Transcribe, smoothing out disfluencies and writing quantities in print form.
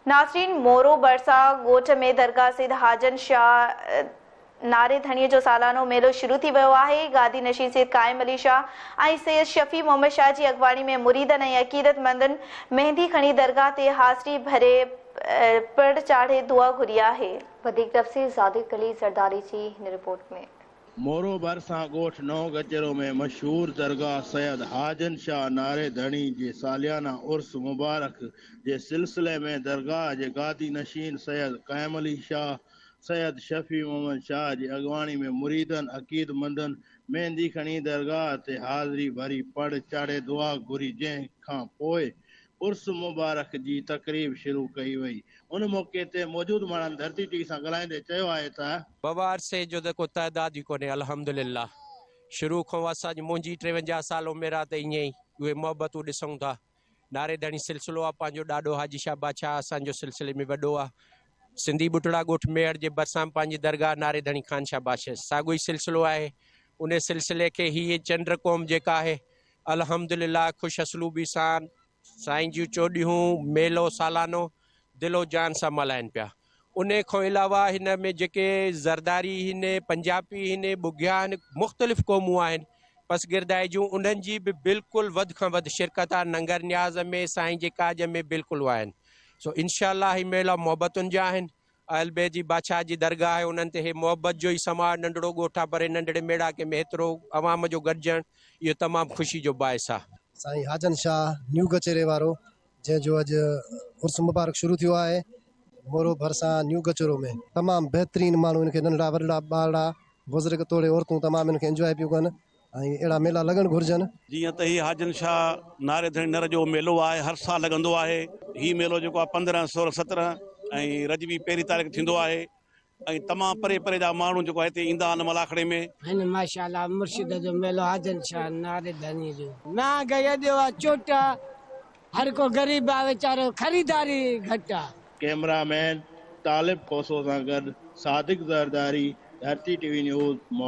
ناظرين مورو ڀرسان ڳوٺ ۾ درگاهه سيد حاجن شاهه ناري ڌڻي جو سالانو ميلو شروع ٿي ويو آهي. گادي نشين سيد قائم علي شاهه ۽ سيد شفيع محمد شاهه جي اڳواڻي ۾ مريدن ۽ عقيدتمندن ميندي کڻي درگاهه تي حاضري ڀري پڙ چاڙهي دعا گهري آهي. وڌيڪ تفصيل صادق علي زرداري جي هن رپورٽ ۾. مورو ڀرسان ڳوٺ نئون گچيرو ۾ مشهور درگاهه سيد حاجن شاهه ناري ڌڻي جي ساليانه عرس مبارڪ جي سلسلي ۾ درگاهه جي گادي نشين سيد قائم علي شاهه، سيد شفيع محمد شاهه جي اڳواڻي ۾ مريدن، عقيدمندن ميندي کڻي درگاهه تي حاضري ڀري پڙ چاڙهي دعا گهري جنهن کان پوء عرس مبارڪ جي تقريب شروع ڪئي وئي. ان موقعي تي موجود ماڻهن ڌرتي ٽي وي سان ڳالهائيندي چيو آهي ته. بابا عرصي جو ته ڪو تعداد ئي ڪونهي الحمدلله شروع کان اسان جي منهنجي 53 سال عمر آ ته ائين ئي اهي محبتون ڏسون ٿا ناري ڌڻي سلسلو آ پنهنجو ڏاڏو حاجي شاهه بادشاهه اسان جو سلسلي ۾ وڏو آ سنڌي ٻٽڙا ڳوٺ ميهڙ جي ڀرسان پنهنجي درگاهه ناري ڌڻي خان شاهه بادشاهه ساڳيو ئي سلسلو آهي ان سلسلي کي هي چنڊ قوم جيڪا آهي الحمدلله خوش اسلوبي سان سائين جون چوڏهيون ميلو سالانو دل و جان سان ملهائن پيا. انهي کان علاوه هن ۾ جيڪي زرداري هن، پنجاپي هن، ٻگهيا هن، مختلف قومون آهن پسگردائي جون انهن جي به بلڪل وڌ کان وڌ شرڪت آهي ننگر نياز ۾ سائين جي ڪاڄ ۾ بلڪل آهن سو انشاء الله هي ميلا محبتن جا آهن اهل بيت جي بادشاهه جي درگاهه آهي انهن تي هي محبت جو ئي سماء ننڍڙو ڳوٺ آهي پر هي ننڍڙي ميڙاڪي ۾ هيترو عوام جو گڏجڻ اهو تمام خوشي جو باعث آهي. سائين حاجن شاهه نيو گچيري وارو جنهن جو اڄ عرس مبارڪ شروع ٿيو آهي مورو ڀرسان نيو گچيرو ۾ تمام بهترين ماڻهو ان کي ننڍڙا وڏڙا ٻارڙا بزرگ توڙي عورتون تمام ان کي انجواء پيون ڪن ۽ اهڙا ميلا لڳڻ گهرجن. جيئن ته هي حاجن شاهه ناري ڌڻي نر جو ميلو آهي هر سال لڳندو آهي. هي ميلو جيڪو آهي 15، 16، 17 ۽ رجبي پهرين تاريخ ٿيندو آهي ۽ تمام پري پري جا ماڻهو جيڪو هتي ايندا آهن ملاکڙي ۾. هن ماشاءالله مرشد جو ميلو حاجن شاهه ناري ڌڻي جو. مهانگائي اڏيو آ چوٽ آ هر ڪو غريب آ ويچارو خريداري گهٽ آ. ڪئميرا مين طالب کوسو سان گڏ Sadiq Zardari, Dharti T V news, Moro.